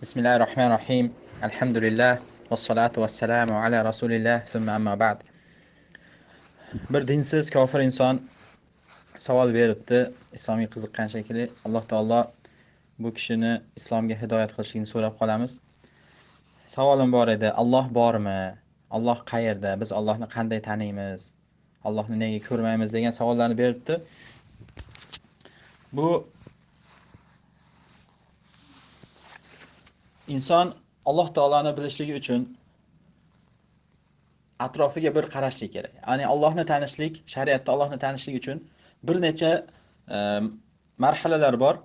Bismillahirrohmanirrohim. Alhamdulillah vassalatu vassalamu ala rasulillah summa amma ba'd. Bir dinsiz kofir inson savol beribdi, islomga qiziqqan shekilli. Alloh taolo bu kishini islomga hidoyat qilishini so'rab qolamiz. Savolim bor edi. Alloh bormi? Alloh qayerda? Biz Allohni qanday taniymiz? Allohni nega ko'rmaymiz degan savollarni beribdi. Bu inson Alloh taoloni bilishligi uchun atrofiga bir qarashlik kerak. Ya'ni Allohni tanishlik, shariatda Allohni tanishlik uchun bir necha marhalalar bor.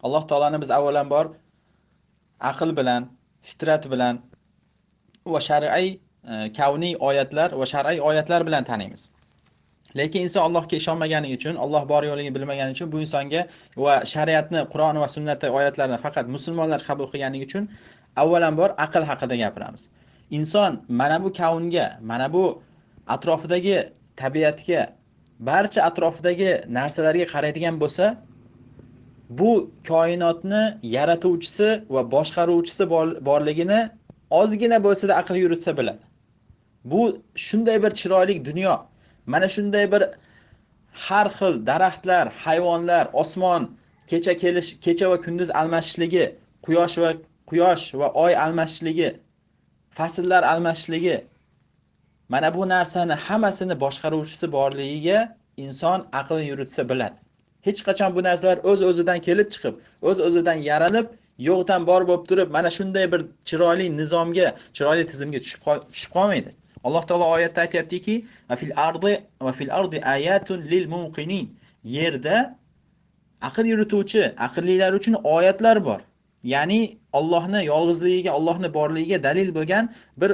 Alloh taoloni biz avvalambor aql bilan, fitrat bilan va shar'iy kavniy oyatlar va shar'iy oyatlar bilan taniymiz. Lekin inson Allohga ishonmagani uchun, Alloh bor yo'ligini bilmagani uchun bu insonga va shariatni, Qur'on va sunnatdagi oyatlarni faqat musulmonlar qabul qilganligi uchun avvalambor aql haqida gapiramiz. Inson mana bu kavnga, mana bu atrofidagi tabiatga, barcha atrofidagi narsalarga qaraydigan bo'lsa, bu koinotni yaratuvchisi va boshqaruvchisi borligini ozgina bo'lsa-da aql yuritsa biladi. Bu shunday bir chiroyli dunyo. Mana shunday bir har xil daraxtlar, hayvonlar, osmon, kecha kelish, kecha va kunduz almashishligi, quyosh va oy almashishligi, fasllar almashishligi, mana bu narsani hammasini boshqaruvchisi borligiga inson aqlini yuritsa biladi. Hech qachon bu narsalar o'z-o'zidan kelib chiqib, o'z-o'zidan yaralib, yo'qdan bor bo'lib turib, mana shunday bir chiroyli nizomga, chiroyli tizimga tushib qolmaydi. Alloh taolo oyatda aytayaptiki, va fil ardi ayatun lil muqinin. Yerda aql yurituvchi, aqllilar uchun oyatlar bor. Ya'ni Allohni yolg'izligiga, Allohni borligiga dalil bo'lgan bir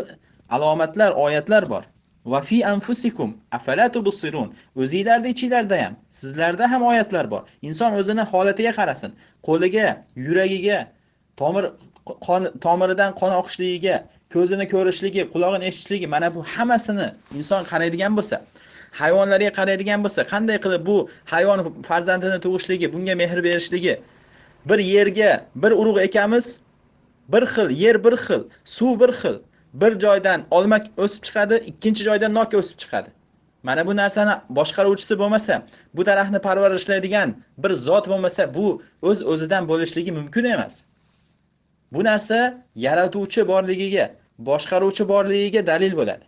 alomatlar, oyatlar bor. Va fi anfusikum afala tubsirun. O'zingizlarda ichingizda ham, sizlarda ham oyatlar bor. Inson o'zini holatiga qarasin, qo'liga, yuragiga, tomiridan qon oqishligiga, ko'zini ko'rishligi, qulog'ini eshitishligi, mana bu hammasini inson qaraydigan bo'lsa, hayvonlarga qaraydigan bo'lsa, qanday qilib bu hayvon farzandini tug'ishligi, bunga mehr berishligi, bir yerga bir urug' ekamiz, bir xil yer, bir xil suv, bir xil, bir joydan olma o'sib chiqadi, ikkinchi joydan nok o'sib chiqadi. Mana bu narsani boshqaruvchisi bo'lmasa, bu daraxtni parvarishlaydigan bir zot bo'lmasa, bu o'z-o'zidan bo'lishligi mumkin emas. Bu narsa yaratuvchi borligiga, boshqaruvchi borligiga dalil bo'ladi.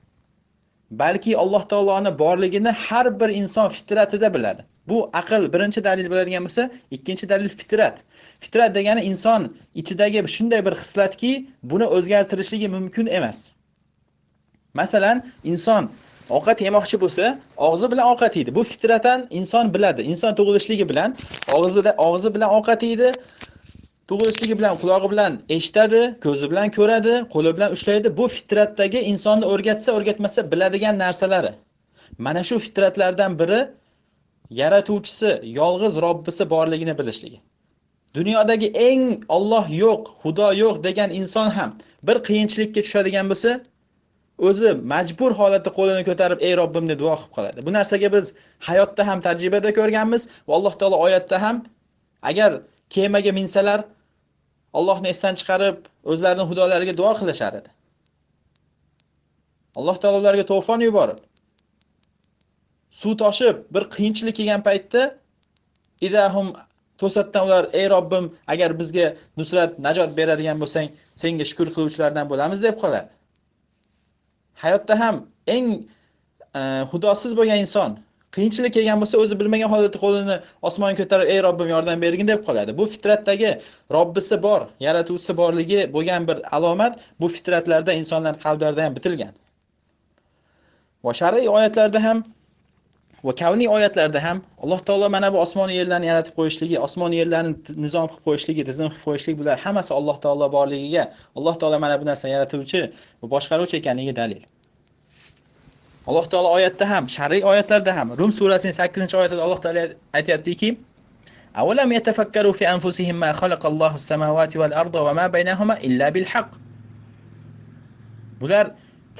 Balki Alloh taoloning borligini har bir inson fitratida biladi. Bu aql birinchi dalil bo'ladigan bo'lsa, ikkinchi dalil fitrat. Fitrat degani inson ichidagi shunday bir xislatki, buni o'zgartirishligi mumkin emas. Masalan, inson ovqat yemoqchi bo'lsa, og'zi bilan ovqat yeydi. Bu fitratan inson biladi. Inson tug'ilishligi bilan og'zi bilan ovqat yeydi. Tug'ilishligi bilan qulog'i bilan eshitadi, ko'zi bilan ko'radi, qo'li bilan ushlaydi. Bu fitratdagi insonni o'rgatsa, o'rgatmasa biladigan narsalari. Mana shu fitratlardan biri yaratuvchisi, yolg'iz Robbisi borligini bilishligi. Dunyodagi eng Alloh yo'q, Xudo yo'q degan inson ham bir qiyinchilikka tushadigan bo'lsa, o'zi majbur holatda qo'lini ko'tarib ey Robbim deb duo qilib qoladi. Bu narsaga biz hayotda ham tajribada ko'rganmiz va Alloh taolo oyatda ham agar kemaga minsalar Allohni esdan chiqarib o'zlarining xudolariga duo qilishar edi. Alloh taolo ularga to'fon yuborib, suv toshib bir qiyinchilik kelgan paytda idahum to'satdan ular ey Robbim agar bizga nusrat, najot beradigan bo'lsang, senga shukr qiluvchilardan bo'lamiz deb qoladi. Hayotda ham eng xudosiz bo'lgan inson qiyinchilik kelgan bo'lsa, o'zi bilmagan holatda qo'lini osmonga ko'tarib ey Robbim yordam bergin deb qoladi. Bu fitratdagi Robbisi bor, yaratuvchisi borligi bo'lgan bir alomat bu fitratlarda insonlar qalblarida ham bitilgan. Va shar'iy oyatlarda ham va kavniy oyatlarda ham Alloh taolo mana bu osmon yerlarni yaratib qo'yishligi, osmon yerlarni nizom qilib qo'yishligi, tizim qilib qo'yishligi, bular hammasi Alloh taolo borligiga, Alloh taolo mana bu narsani yaratuvchi va boshqaruvchi ekanligiga dalil. Alloh taolo oyatda ham, shar'iy oyatlarda ham, Rum surasining 8-oyatida Alloh taolo aytayaptiki: "Awalam yatafakkaru fi anfusihim ma khalaqallohu as-samawati wal arda va ma baynahuma illa bil haqq." Bular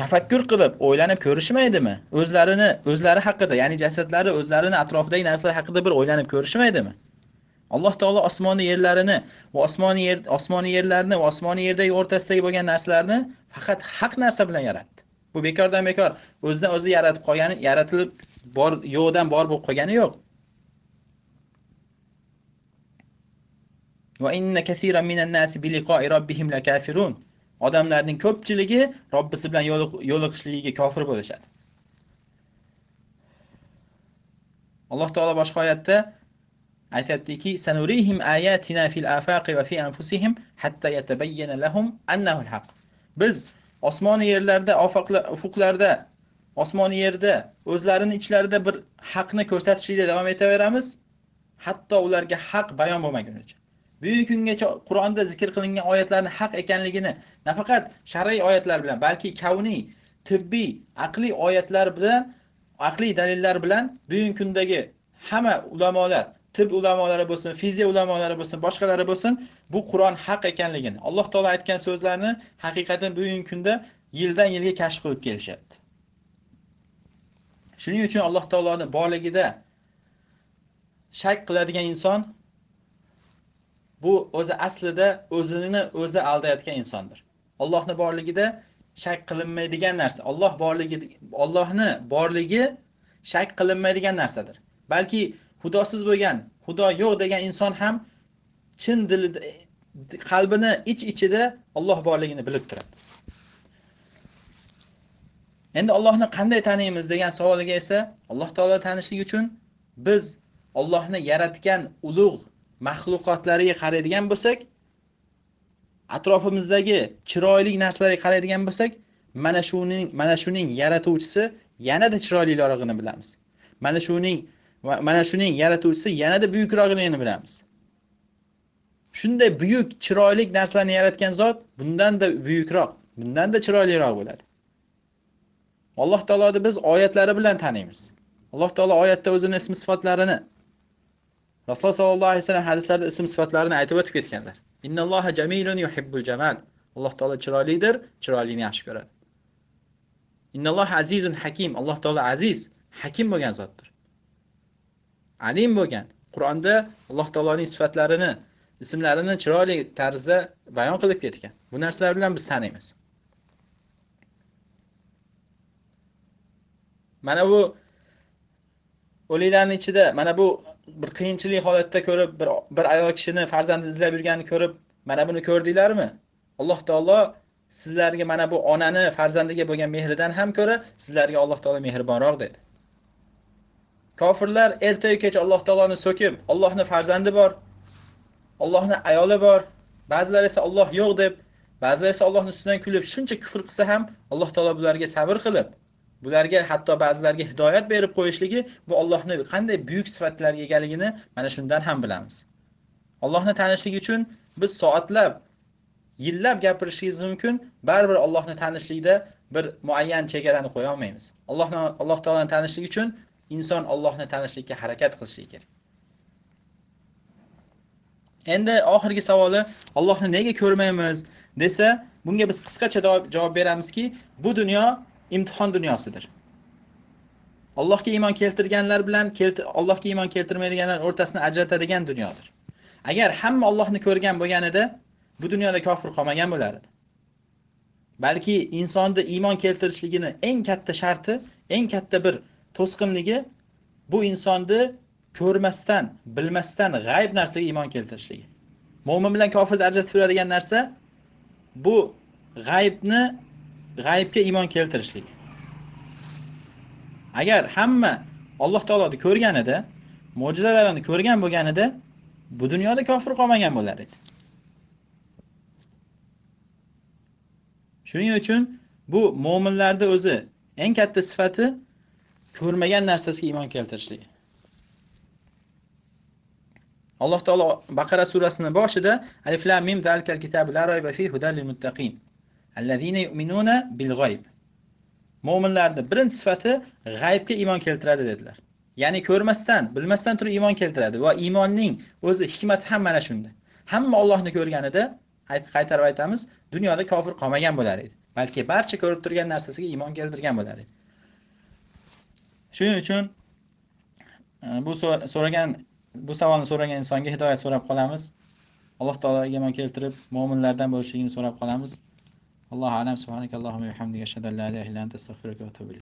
tafakkur qilib, o'ylanib ko'rishmaydimi? O'zlarini, o'zlari haqida, ya'ni jasadlari, o'zlarini atrofidagi narsalar haqida bir o'ylanib ko'rishmaydimi? Alloh taolo osmoni yerlarini va osmoni yerlarni va osmoni yerdagi o'rtasidagi bo'lgan narsalarni faqat haq narsa bilan yaratdi. Bu bekordan bekor o'zidan o'zi yaratib qolgani, yaratilib bor yo'qdan bor bo'lib qolgani yo'q. Va inna kaseeran minan nasi bi liqo'i robbihim lakafirun. Odamlarning ko'pchiligi Robbisi bilan yo'liqishligiga kofir bo'lishadi. Alloh taolo boshqa oyatda aytayaptiki, sanurihim ayatina fil afaqi va fi anfusihim hatta yatabayyana lahum annahu al-haq. Biz osmon yerlarda, ufuqlarda, osmon yerda, o'zlarining ichlarida bir haqni ko'rsatishlikda davom etaveramiz, hatto ularga haq bayon bo'lmagunicha. Bugungi kungacha Qur'onda zikr qilingan oyatlarning haq ekanligini nafaqat shar'iy oyatlar bilan, balki kavniy, tibbiy, aqliy oyatlar bilan, aqliy dalillar bilan bugungi kundagi hamma ulamolar, tib ulamolari bo'lsin, fiziya ulamolari bo'lsin, boshqalari bo'lsin, bu Qur'on haq ekanligini, Alloh taolo aytgan so'zlarni haqiqatan bugungi kunda yildan yilga kashf qilib kelishyapti. Shuning uchun Alloh taoloning borligida shak qiladigan inson bu o'zi aslida o'zini o'zi aldayotgan insondir. Allohning borligida shak qilinmaydigan narsa, Alloh borligi, Allohning borligi shak qilinmaydigan narsadir. Balki xudosiz bo'lgan, xudo yo'q degan inson ham chin dilida, qalbini ich-ichida Alloh borligini bilib turadi. Endi Allohni qanday taniymiz degan savoliga esa, Alloh taolo tanishlik uchun biz Allohni yaratgan ulug' maxluqotlariga qaraydigan bo'lsak, atrofimizdagi chiroyli narsalarga qaraydigan bo'lsak, mana shuning yaratuvchisi yanada chiroylirog'ini bilamiz. Mana shuning yaratuvchisi yanada buyukrog'ini bilamiz. Shunday buyuk, chiroyli narsalarni yaratgan zot bundan-da buyukroq, bundan-da chiroyliroq bo'ladi. Alloh taoloni biz oyatlari bilan taniymiz. Alloh taolo oyatda o'zining ism sifatlarini, Rasul sallallohu alayhi vasallam hadislarda ism sifatlarini aytib o'tib ketganlar. Innalloha jamilun yuhibbul jamal. Alloh taolo chiroylidir, chiroylini yaxshi ko'radi. Innalloha azizun hakim. Alloh taolo aziz, hakim bo'lgan zotdir. Alim bo'lgan. Qur'onda Alloh taoloning sifatlarini, ismlarini chiroyli tarzda bayon qilib ketgan. Bu narsalar bilan biz taniymiz. Mana bu o'liklarning ichida, mana bu bir qiyinchilik holatda ko'rib, bir ayol kishini farzandini izlab yurganini ko'rib, mana buni ko'rdinglarmi? Alloh taolo sizlarga mana bu onani farzandiga bo'lgan mehridan ham ko'ra sizlarga Alloh taolo mehribonroq dedi. Kofirlar ertayu kech Alloh taoloni so'kib, Allohning farzandi bor, Allohning ayoli bor, ba'zilar esa Alloh yo'q deb, ba'zilar esa Allohning ustidan kulib shuncha kufr qilsa ham Alloh taolo bularga sabr qilib, bularga hatto ba'zilarga hidoyat berib qo'yishligi bu Allohning qanday buyuk sifatlarga egaligini mana shundan ham bilamiz. Allohni tanishlik uchun biz soatlab, yillab gapirishimiz mumkin, baribir Allohni tanishlikda bir muayyan chegarani qo'ya olmaymiz. Alloh taoloni tanishlik uchun inson Allohni tanishlikka harakat qilishi kerak. Endi oxirgi savoli, Allohni nega ko'rmaymiz desa, bunga biz qisqacha javob beramizki, bu dunyo imtihon dunyosidir. Allohga iymon keltirganlar bilan Allohga iymon keltirmaydiganlar o'rtasini ajratadigan dunyodir. Agar hamma Allohni ko'rgan bo'lganida, bu dunyoda kofir qolmagan bo'lar edi. Balki insonda iymon keltirishligini eng katta sharti, eng katta bir to'sqinligi bu insonni ko'rmasdan, bilmasdan g'ayb narsaga iymon keltirishligi. Mo'min bilan kofirni ajratib turadigan narsa bu g'aybga iymon keltirishligi. Agar hamma Alloh taoloni ko'rganida, mo'jizalarini ko'rgan bo'lganida, bu dunyoda kofir qolmagan bo'lar edi. Shuning uchun bu mo'minlarda o'zi eng katta sifati ko'rmagan narsasiga iymon keltirishligi. Alloh taolo Baqara surasining boshida Alif lam mim zalikal kitabu la rayba fihi hudan lil muttaqin allazina yu'minuna bil g'ayb. Mo'minlarning birinchi sifati g'aybga iymon keltiradi dedilar. Ya'ni ko'rmasdan, bilmasdan turib iymon keltiradi va iymonning o'zi hikmati ham mana shunda. Hamma Allohni ko'rganida, qaytarib aytamiz, dunyoda kofir qolmagan bo'lar edi. Balki barcha ko'rib turgan narsasiga iymon keltirgan bo'lar edi. Shuning uchun bu so'ragan Bu savolni so'ragan insonga hidoyat so'rab qolamiz. Alloh taologa iymon keltirib, mo'minlardan bo'lishligini so'rab qolamiz. Allohu a'lam. Subhanakallohumma va bihamdika ashhadu an la ilaha illa anta astag'firuka va atubu ilayk.